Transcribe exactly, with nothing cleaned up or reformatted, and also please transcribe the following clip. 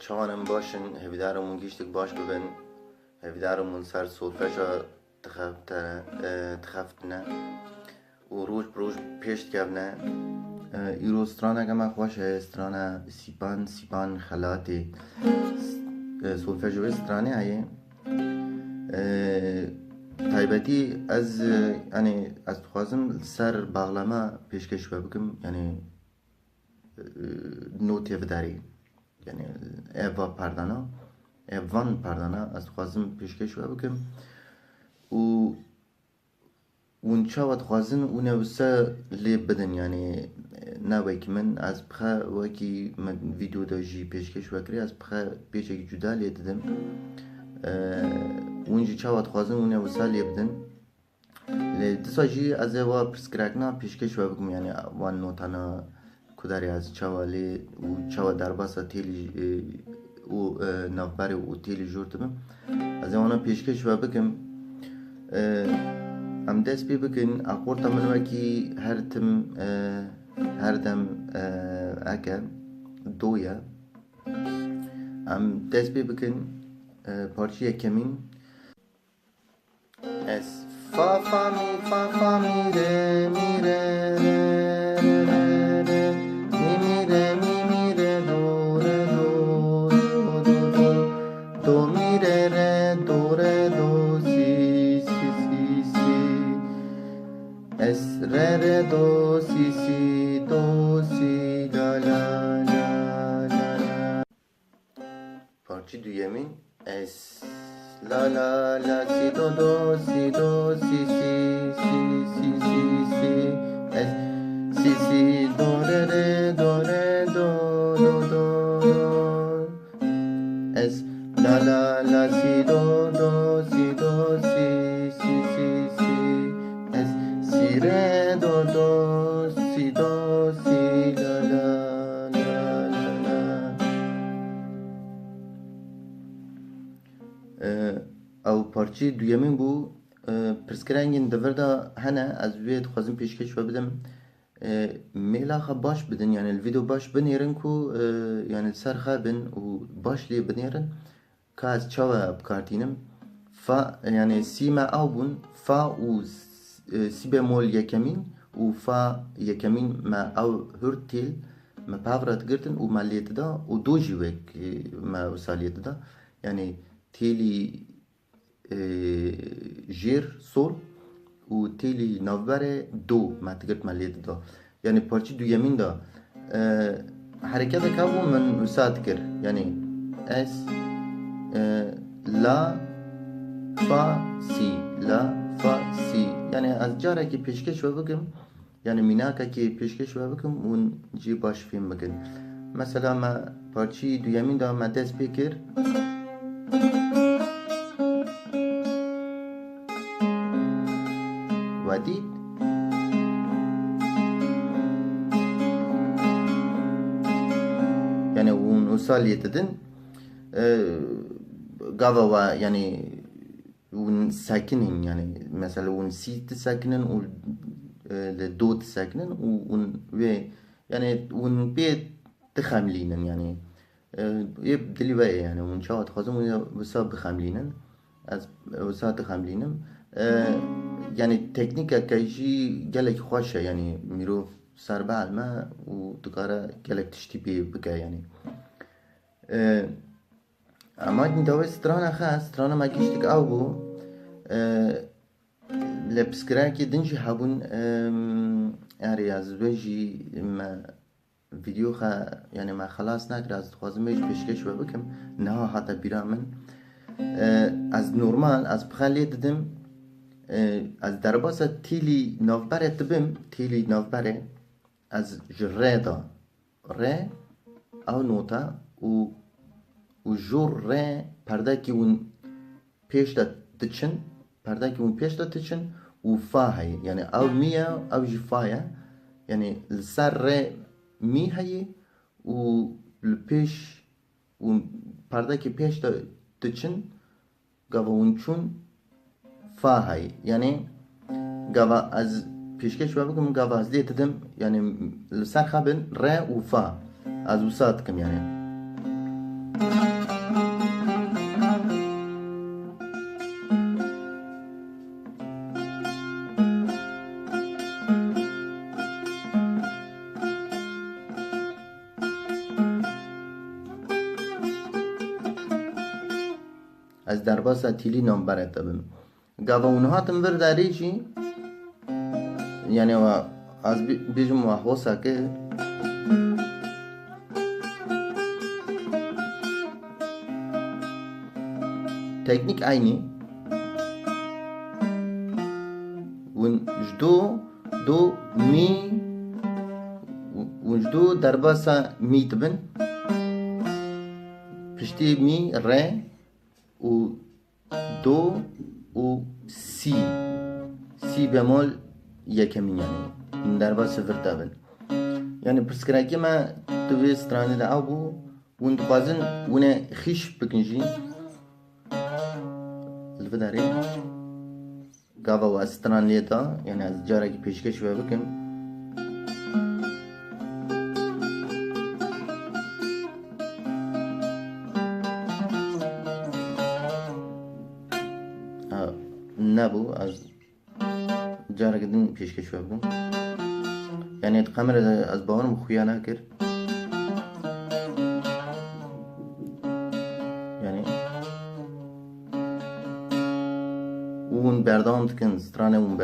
Çawan em baş in, hêvîdar im hûn giştik baş bibin. Hêvîdar im hûn ser solfeja dixeftine, e, dixeftine û roj bi roj pêş dikevine. E, îro straneke me xweş heye, strana Sîpan, Sîpan Xelatê. S-, e, solfeja wê stranê heye. E, taybetî ez, e, yanî ez dixwazim li ser baxlama pêşkêş we bikim, yanî, e, notê vidarî. Yanî ev va perdana, ev van perdana ez dixwazim pêşkêş we bikim. Û hûn çawa dixwazin hûn ê wisa lê bidin, yanî ne wekî min, ez bixe wekî min vîdeo de jî pêşkêş we kiriye, ez bixe pêçekî cuda lê didim. E, hûn jî çawa dixwazin hûn ê wisa lê bidin. Lê disa jî ez ê wa pirsgirêkna pêşkêş we bikim, yanî wan notana kudarê ez çawa lê û çawa derbasa têlî, e, û, e, navberê û têlî jor dibim. Ez ê wana pêşkêş we bikim. E, em dest pê bikin. Akorta min wekî her tim, e, her dem, e, eke do ye. Em dest pê bikin. E, parçe yekemîn. Ez fa, fa, mi, fa, fa, mi, re, mi, re, re, re, re, mi, mi, re, mi, mi, re, do, re, do, do, do, do, do, mi, re, re, do, re, do, si, si, si, si. Ez re, re, do, si, si, do, si, la, la, la, la, la. Parçe duyemîn. Ez la, la, la, si, do, do, si, do, si, si, si, si, si, si. Ez si, si, do, re, re, do, re, do, do, do, do. Ez la, la, la, si, do, do, si, do, si, si, si, si. Ez si, re, do, do, si, do, si, la, la, la, la, la. E, ew parçeyê duyemîn bû. E, pirsgirêkên di vir de hene, ez wê dixwazim pêşkêş we bidim. E, mêla xwe baş bidin, yanî li vîdeo baş binêrin ku, e, yanî li ser xwe bin û baş lê binêrin. Ka ez çawa bi kar tînim? Fa, yanî sî me ew bûn, fa û s-, e, sî bemol yekemîn û fa yekemîn me ew hurt têl me bi hev re digirtin û me lê dida û do jî wek, e, me wisa lê dida. Yanî têlî, e, jêr sol û têlî navberê do me digirt me lê dida. Yanî parçeyê duyemîn de, e, hereketek hebû min wisa dikir. Yanî ez, e, la, fa, sî, la, fa, sî. Yanî ez carekî pêşkêş we bikim. Yanî mînakekê pêşkêş we bikim, hûn jî baş fêm bikin. Mesela me parçeyê duyemîn de me dest pê kir. We dît? Yanî hûn wisa lê didin. E, gava we, yanî hûn sekinin, yanî mesela hûn sî disekinin û, e, li do disekinin û hûn wê, yanî hûn pê dixemlînin, yanî, e, yê dilî we ye, yanî hûn çawa dixwazin hûn ê wisa bixemlînin. Ez wisa dixemlînim. E, yanî teknîkeke jî gelek xweş e, yanî mirov ser bielme û dikare gelek tiştî pê bike, yanî. E, Ema dawê strana xe, strana me giştik ew bû. E, lê pirsgirêkê din jî hebûn, e, erê ez wê jî me vîdeo xe, yanî me xelas nekir, ez dixwazim wê jî pêşkêş we bikim. Niha hate bîra min. E, ez normal, ez bi xe lê didim. E, ez derbasa têlî navberê dibim, têlî navberê. Ez ji rê de, rê, ew nota û, û jor rê perdekî hûn pêş de diçin, perdekî hûn pêş de diçin û fa heye. Yanî ew mi ye, ew jî fa ye. Yanî li ser rê mi heye û li pêş û perdekî pêş de diçin, gava hûn çûn fa heye. Yanî gava ez pêşkêş we bikim, gava ez lê didim, yanî li ser xe bin re û fa. Ez wisa dikim, yanî. Ez derbasa tîlî namberê te bim. Gava hûn hatin vir derê jî, yani wa, ez bê-, bêjim wa hosa ke teknîk eynî. Hûn ji do, do, mî, hûn ji do derbasa mî dibin. Piştî mî, re û do û sî. Sî bemol yekemîn, yani. Hûn derbasî vir de bin. Yani pirsgirêkê me di vê stranê de ew bû, hûn dixwazin hûn ê xîş bikin jî. Li vê derê gava we stran lê da, yani ez carekî pêşkêş we bikim. Ha, nebû, ez careke din pêşkêş we bikim. Yani di kamera de ez bawerim xuya nekir. Yani hûn berdewam dikin, stranê hûn ber-